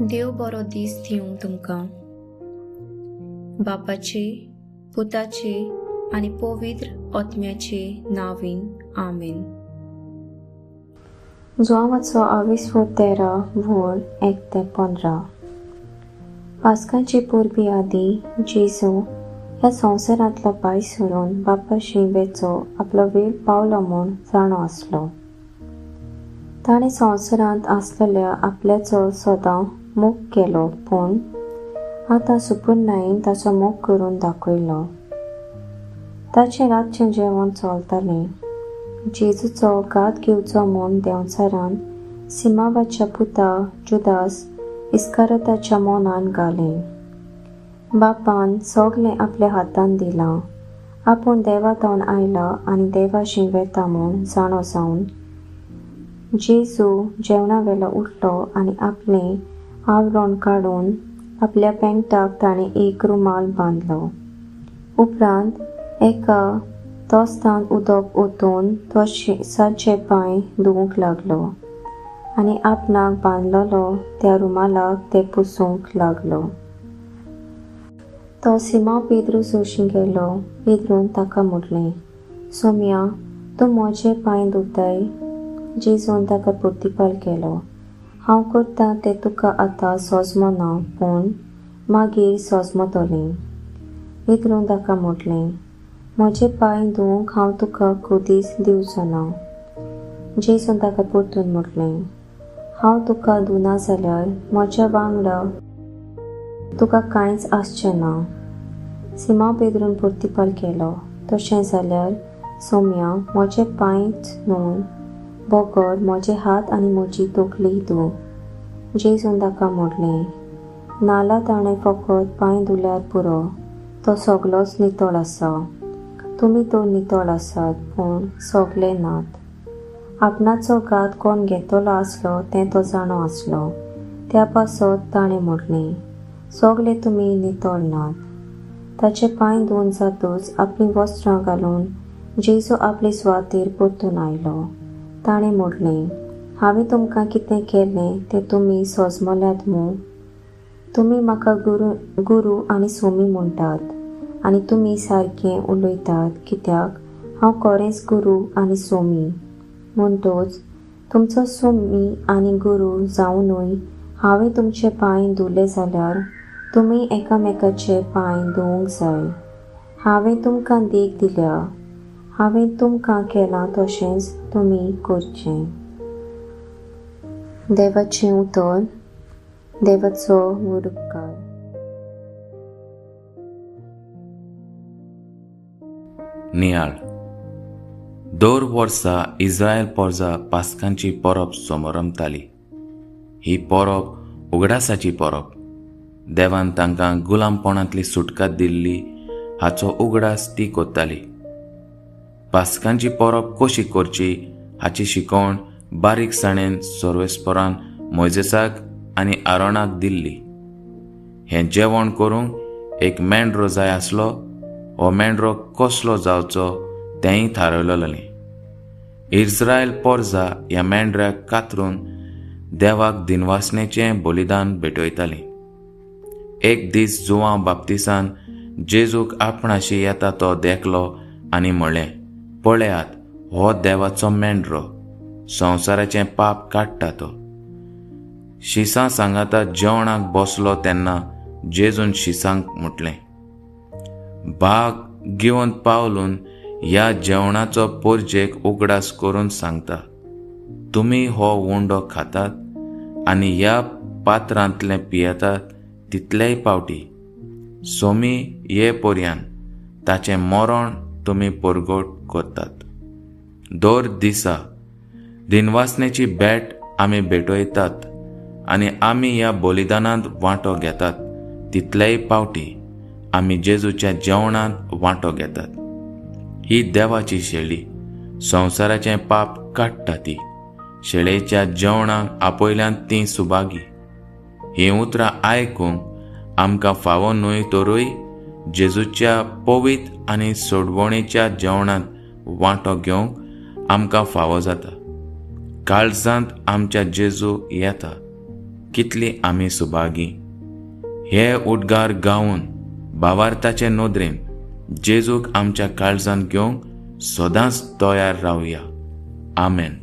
देव बरो दीस दिवं तुमकां. बापाचे, पुताचे आनी पवित्र आत्म्याचे नांवान, आमेन. जुवांवाचो आविस्वो 13 वोळ 1 ते 15. पास्कांची परबी आदीं जेजू ह्या संवसारांतलो पांय सोडून बापाशी वेचो आपलो वेळ पावलो म्हूण जाणो आसलो. ताणें संवसारांत आसलेल्या आपल्याचो सदां मोग केलो, पूण आतां सुपुर्णायेन ताचो मोग करून दाखयलो. ताचें रातचें जेवण चलतालें. जेजूचो घात घेवचो म्हूण देंवचारान सिमावाच्या पुता जुदास इस्कारोताच्या मनान घालें. बापान सगलें आपल्या हातान दिलां. आपूण देवाथावन आयला आनी देवाशी वेता म्हूण जाणो जावन जेजू जेवणा वेलो उठलो आनी आपलें आवरण काडून आपल्या पेंगटाक ताणें एक रुमाल बांदलो. उपरांत एका तोस्तान उदक ओतून तो शिसाचे पांय धुवूंक लागलो आनी आपणाक बांदलेलो त्या रुमालाक ते पुसूंक लागलो. तो सिमांव पेद्रू सोशीं गेलो. पेद्रून ताका म्हटलें, सोम्या, तूं म्हजे पांय धुताय? जेजून ताका प्रतिपाल केलो, हांव करतां तें तुका आतां सोजमना, पूण मागीर सोजमतलें. पेद्रून ताका म्हटलें, म्हजे पांय धुवूंक हांव तुका कदीच दिवचो ना. जेजून ताका परतून म्हटलें, हांव तुका धुना जाल्यार म्हज्या वांगडा तुका कांयच आसचें ना. सिमांव पेद्रून प्रतिपाल केलो, तशें जाल्यार सोम्या, म्हजे पांयच न्हय बगर म्हजे हात आनी म्हजी तकली धू. जेजून ताका म्हटलें, नाला ताणें फकत पांय धुल्यार पुरो, तो सगलोच नितळ आसा. तुमी तर नितळ आसात, पूण सगले नात. आपणाचो घात कोण घेतलो आसलो तें तो जाणो आसलो. त्या पासत ताणें म्हटलें, सगले तुमी नितळ नात. ताचे पांय धुवन जातूच आपलीं वस्त्रां घालून जेजू आपले सुवातेर परतून आयलो. ताणें म्हटलें, हांवें तुमकां कितें केलें तें तुमी सोजमल्यात मूं? तुमी म्हाका गुरू आनी सोमी म्हणटात आनी तुमी सारकें उलयतात, कित्याक हांव खरेंच गुरू आनी सोमी. म्हणटोच तुमचो सोमी आनी गुरू जावनूय हांवें तुमचे पांय धुले जाल्यार तुमी एकामेकाचे पांय धुवूंक जाय. हांवें तुमकां देख दिल्या, हांवें तुमकां केलां तशेंच तुमी करचें. देवाचें उतर. देवाचो व्हड उपकार. नियाळ. दर वर्सा इस्रायल पोरजा पास्कांची परब समरमताली. ही परब उगडासाची परब. देवान तांकां गुलामपणांतली सुटका दिल्ली हाचो उगडास ती करताली. पास्कांची परब कशी करची हाची शिकवण बारीकसाणेन सर्वेस्परान मोयजेसाक आनी आरोणाक दिल्ली. हें जेवण करूंक एक मेंढरो जाय आसलो. हो मेंढरो कसलो जावचो तेंय थारयलेलें. इस्रायल पोरजा ह्या मेंढऱ्याक कातरून देवाक दिनवासनेचें बलिदान भेटयतालीं. एक दीस जुवांव बाप्तिसान जेजूक आपणाशी येता तो देखलो आनी म्हणलें, पळयात, हो देवाचो मेंढरो, संवसाराचें पाप काडटा तो. शिसां सांगाता जेवणाक बसलो तेन्ना जेजून शिसांक म्हटलें, भाग घेवन पावलून ह्या जेवणाचो पोरजेक उगडास करून सांगता, तुमी हो उंडो खातात आनी ह्या पात्रांतलें पियेतात तितलेय पावटी सोमी ये पोरयान ताचें मरण तुमी परगट करतात. दर दिसा दिनवासनेची भेट आमी भेटयतात आनी आमी ह्या बलिदानांत वांटो घेतात तितलेय पावटी आमी जेजूच्या जेवणांत वांटो घेतात. ही देवाची शेळी संवसाराचें पाप काडटा. ती शेळेच्या जेवणाक आपयल्यान ती सुभागी. हीं उतरां आयकूंक आमकां फावो न्हय तरूय जेजूच्या पवित्र आनी सोडवणेच्या जेवणांत वांटो घेवंक आमकां फावो जाता. काळजांत आमच्या जेजू येता कितली आमी सुभागी. हे उद्गार गावन भावार्थाचे नदरेन जेजूक आमच्या काळजांत घेवंक सदांच तयार रावया. आमेन.